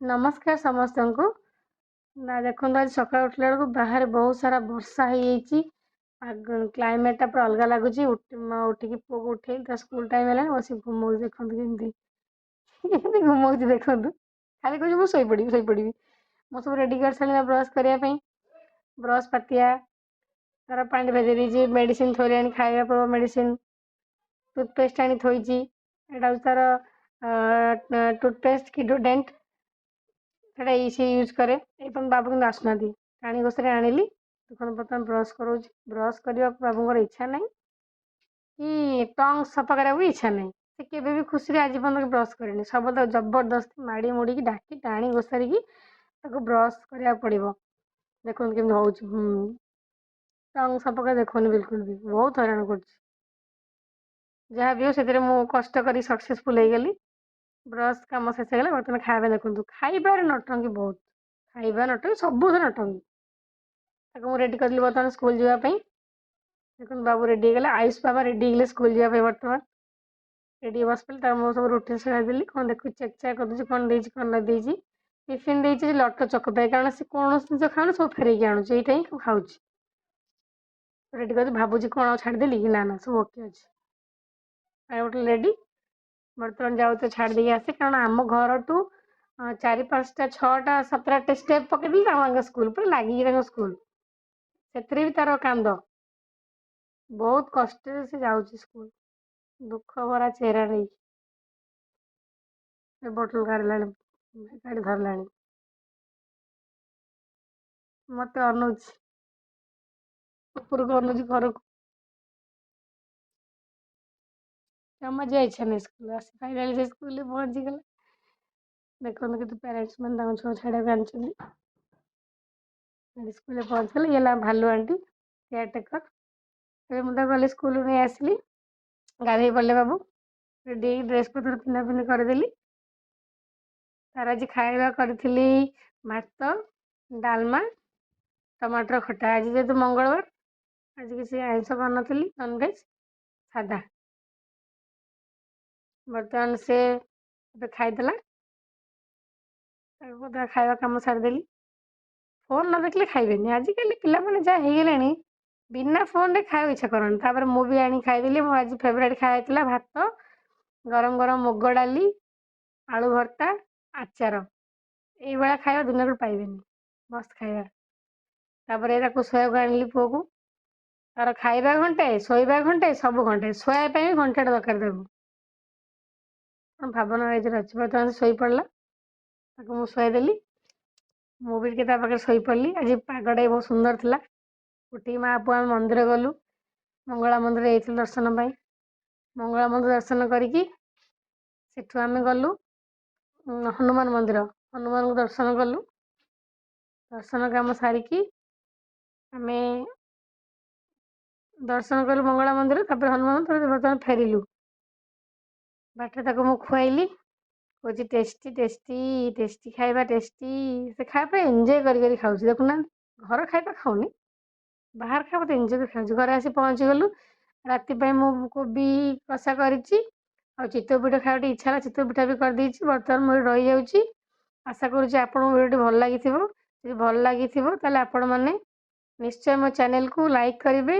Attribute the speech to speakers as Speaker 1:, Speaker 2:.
Speaker 1: ନମସ୍କାର ସମସ୍ତଙ୍କୁ। ନା ଦେଖନ୍ତୁ, ଆଜି ସକାଳୁ ଉଠିଲା ବେଳକୁ ବାହାରେ ବହୁତ ସାରା ବର୍ଷା ହେଇଯାଇଛି। କ୍ଲାଇମେଟ୍ଟା ପୁରା ଅଲଗା ଲାଗୁଛି। ଉଠିକି ପୁଅକୁ ଉଠେଇଲି, ତା ସ୍କୁଲ ଟାଇମ୍ ହେଲାଣି। ବସିକି ଘୁମଉଛି, ଦେଖନ୍ତୁ କେମିତି କେମିତି ଘୁମଉଛି ଦେଖନ୍ତୁ। ଖାଲି କହୁଛି ମୁଁ ଶୋଇପଡ଼ିବି, ଶୋଇପଡ଼ିବି। ମୁଁ ସବୁ ରେଡ଼ି କରିସାରିଲି ବ୍ରସ୍ କରିବା ପାଇଁ। ବ୍ରସ୍ ପାତିଆ ତାର ପାଣି ଭେଦେଇ ଦେଇଛି, ମେଡ଼ିସିନ ଥୋଇଲାଣି, ଖାଇବା ପୂର୍ବ ମେଡ଼ିସିନ, ଟୁଥପେଷ୍ଟ ଆଣି ଥୋଇଛି। ଏଇଟା ହେଉଛି ତାର ଟୁଥପେଷ୍ଟ କିଡୋଡେଣ୍ଟ, ସେଇଟା ଏଇ ସେ ୟୁଜ୍ କରେ। ଏଇ ବାବୁ କିନ୍ତୁ ଆସୁନାହାନ୍ତି। ଟାଣି ଘୋଷାରି ଆଣିଲି। ଦେଖନ୍ତୁ, ବର୍ତ୍ତମାନ ବ୍ରସ୍ କରାଉଛି। ବ୍ରସ୍ କରିବାକୁ ବାବୁଙ୍କର ଇଚ୍ଛା ନାହିଁ କି ଟଙ୍ଗ ସଫା କରିବାକୁ ବି ଇଚ୍ଛା ନାହିଁ। ସେ କେବେ ବି ଖୁସିରେ ଆଜି ପର୍ଯ୍ୟନ୍ତ ବ୍ରସ୍ କରିନି। ସବୁବେଳେ ଜବରଦସ୍ତି ମାଡ଼ି ମୁଡ଼ିକି, ଡାକି, ଟାଣି ଘୋଷାରିକି ତାକୁ ବ୍ରସ୍ କରିବାକୁ ପଡ଼ିବ। ଦେଖନ୍ତୁ କେମିତି ହେଉଛି। ଟଙ୍ଗ ସଫା କରି ଦେଖୁନି ବିଲକୁଲ ବି। ବହୁତ ହଇରାଣ କରୁଛି। ଯାହା ବି ହଉ, ସେଥିରେ ମୁଁ କଷ୍ଟ କରି ସକ୍ସେସଫୁଲ୍ ହେଇଗଲି। ବ୍ରସ୍ କାମ ଶେଷ ହେଇଗଲା। ବର୍ତ୍ତମାନ ଖାଇବା। ଦେଖନ୍ତୁ, ଖାଇବାରେ ନଟଙ୍କି ବହୁତ, ଖାଇବା ନଟଙ୍କି, ସବୁଥିରେ ନଟଙ୍କି। ତାକୁ ମୁଁ ରେଡ଼ି କରିଦେଲି ବର୍ତ୍ତମାନ ସ୍କୁଲ ଯିବା ପାଇଁ। ଦେଖନ୍ତୁ, ବାବୁ ରେଡ଼ି ହେଇଗଲେ। ଆୟୁଷ ବାବା ରେଡ଼ି ହେଇଗଲେ ସ୍କୁଲ ଯିବା ପାଇଁ। ବର୍ତ୍ତମାନ ରେଡ଼ି ବସି ପଡ଼ିଲେ। ତାକୁ ମୁଁ ସବୁ ରୁଟିନ୍ ସଜାଇଦେଲି। କ'ଣ ଦେଖୁ, ଚେକ୍ ଚାକ୍ କରିଦେଉଛି, କ'ଣ ଦେଇଛି, କ'ଣ ନ ଦେଇଛି। ଟିଫିନ୍ ଦେଇଛି ଲଟ ଚକୋପାଇ, କାରଣ ସେ କୌଣସି ଜିନିଷ ଖାଉନି, ସବୁ ଫେରେଇକି ଆଣୁଛି। ଏଇଟା ହିଁ ଖାଉଛି। ରେଡ଼ି କରିଛି। ଭାବୁଛି କ'ଣ ଆଉ ଛାଡ଼ିଦେଲି କି? ନା ନା, ସବୁ ଓକେ ଅଛି। ପାଣି ବୋଟଲ ରେଡ଼ି। ବର୍ତ୍ତମାନ ଯାଉଛି ଛାଡ଼ି ଦେଇକି ଆସେ, କାରଣ ଆମ ଘରଠୁ ଚାରି ପାଞ୍ଚଟା, ଛଅଟା, ସାତଟା ଷ୍ଟେପ୍ ପକେଇଦେଲି ତାଙ୍କ ସ୍କୁଲ ପୁରା ଲାଗିକି ତାଙ୍କ ସ୍କୁଲ। ସେଥିରେ ବି ତାର କାନ୍ଦ। ବହୁତ କଷ୍ଟରେ ସେ ଯାଉଛି ସ୍କୁଲ, ଦୁଃଖ ଭରା ଚେହେରା ନେଇକି। ବୋଟଲ କାଢ଼ିଲାଣି, ଗାଡ଼ି ଧରିଲାଣି, ମୋତେ ଅନଉଛି, ଉପରକୁ ଅନଉଛି, ଘରକୁ ଜମା ଯିବା ଇଚ୍ଛା ନାହିଁ ସ୍କୁଲ। ଆସି ଫାଇନାଲି ସେ ସ୍କୁଲରେ ପହଞ୍ଚିଗଲା। ଦେଖନ୍ତୁ, କେତେ ପ୍ୟାରେଣ୍ଟସ୍ ମାନେ ତାଙ୍କ ଛୁଆ ଛାଡ଼ିବାକୁ ଆଣିଛନ୍ତି। ସ୍କୁଲରେ ପହଞ୍ଚିଗଲେ। ଇଏ ହେଲା ଭାଲୁ ଆଣ୍ଟି, କେୟାର ଟେକର୍। ଏବେ ମୁଁ ତାକୁ ଗଲି ସ୍କୁଲରୁ ନେଇ ଆସିଲି। ଗାଧେଇ ପଡ଼ିଲେ ବାବୁ। ରେଡ଼ି ହେଇକି ଡ୍ରେସ୍ ପତ୍ର ପିନ୍ଧା ପିନ୍ଧି କରିଦେଲି। ତାର ଆଜି ଖାଇବା କରିଥିଲି ଭାତ, ଡାଲମା, ଟମାଟର ଖଟା। ଆଜି ଯେହେତୁ ମଙ୍ଗଳବାର, ଆଜି କିଛି ଆଇଁଷ କରିନଥିଲି, ନନଭେଜ୍, ସାଧା। ବର୍ତ୍ତମାନ ସେ ଏବେ ଖାଇଦେଲା। ତାକୁ ତା ଖାଇବା କାମ ସାରିଦେଲି। ଫୋନ୍ ନ ଦେଖିଲେ ଖାଇବେନି। ଆଜିକାଲି ପିଲାମାନେ ଯାହା ହେଇଗଲେଣି, ବିନା ଫୋନ୍ରେ ଖାଇବାକୁ ଇଚ୍ଛା କରନ୍ତି। ତାପରେ ମୁଁ ବି ଆଣି ଖାଇଦେଲି। ମୋ ଆଜି ଫେଭରାଇଟ୍ ଖାଇବା ଥିଲା ଭାତ, ଗରମ ଗରମ ମୁଗ ଡାଲି, ଆଳୁ ଭର୍ତ୍ତା, ଆଚାର। ଏଇଭଳିଆ ଖାଇବା ଦୁନିଆରେ ପାଇବେନି, ମସ୍ତ ଖାଇବା। ତାପରେ ତାକୁ ଶୋଇବାକୁ ଆଣିଲି ପୁଅକୁ। ତାର ଖାଇବା ଘଣ୍ଟେ, ଶୋଇବା ଘଣ୍ଟେ, ସବୁ ଘଣ୍ଟେ। ଶୋଇବା ପାଇଁ ବି ଘଣ୍ଟାଟେ ଦରକାର ତାକୁ। କ'ଣ ଭାବନା ଏଥିରେ ଅଛି। ବର୍ତ୍ତମାନ ଶୋଇପଡ଼ିଲା। ତାକୁ ମୁଁ ଶୁଆଇଦେଲି, ମୁଁ ବି ଟିକେ ତା ପାଖରେ ଶୋଇପଡ଼ିଲି। ଆଜି ପାଗଟା ବି ବହୁତ ସୁନ୍ଦର ଥିଲା। ଉଠିକି ମା ପୁଅ ଆମେ ମନ୍ଦିର ଗଲୁ। ମଙ୍ଗଳା ମନ୍ଦିର ଯାଇଥିଲୁ ଦର୍ଶନ ପାଇଁ। ମଙ୍ଗଳା ମନ୍ଦିର ଦର୍ଶନ କରିକି ସେଠୁ ଆମେ ଗଲୁ ହନୁମାନ ମନ୍ଦିର। ହନୁମାନଙ୍କୁ ଦର୍ଶନ କଲୁ। ଦର୍ଶନ କାମ ସାରିକି ଆମେ ଦର୍ଶନ କଲୁ ମଙ୍ଗଳା ମନ୍ଦିର, ତାପରେ ହନୁମାନ, ତାପରେ ବର୍ତ୍ତମାନ ଫେରିଲୁ। ବାଟରେ ତାକୁ ମୁଁ ଖୁଆଇଲି। କହୁଛି ଟେଷ୍ଟି, ଟେଷ୍ଟି, ଟେଷ୍ଟି ଖାଇବା ଟେଷ୍ଟି। ସେ ଖାଇବା ପାଇଁ ଏନ୍ଜୟ କରି କରି ଖାଉଛି, ଦେଖୁନାହାନ୍ତି। ଘର ଖାଇବା ଖାଉନି, ବାହାର ଖାଇବା ବହୁତ ଏନ୍ଜୟ କରି ଖାଉଛି। ଘରେ ଆସି ପହଞ୍ଚିଗଲୁ। ରାତି ପାଇଁ ମୁଁ କୋବି କଷା କରିଛି ଆଉ ଚିତଉ ପିଠା ଖାଇବା ଟିକେ ଇଚ୍ଛା ହେଲା, ଚିତଉ ପିଠା ବି କରିଦେଇଛି। ବର୍ତ୍ତମାନ ମୁଁ ରହିଯାଉଛି। ଆଶା କରୁଛି ଆପଣଙ୍କୁ ଭିଡ଼ିଓଟି ଭଲ ଲାଗିଥିବ। ଯଦି ଭଲ ଲାଗିଥିବ, ତାହେଲେ ଆପଣମାନେ ନିଶ୍ଚୟ ମୋ ଚ୍ୟାନେଲକୁ ଲାଇକ୍ କରିବେ।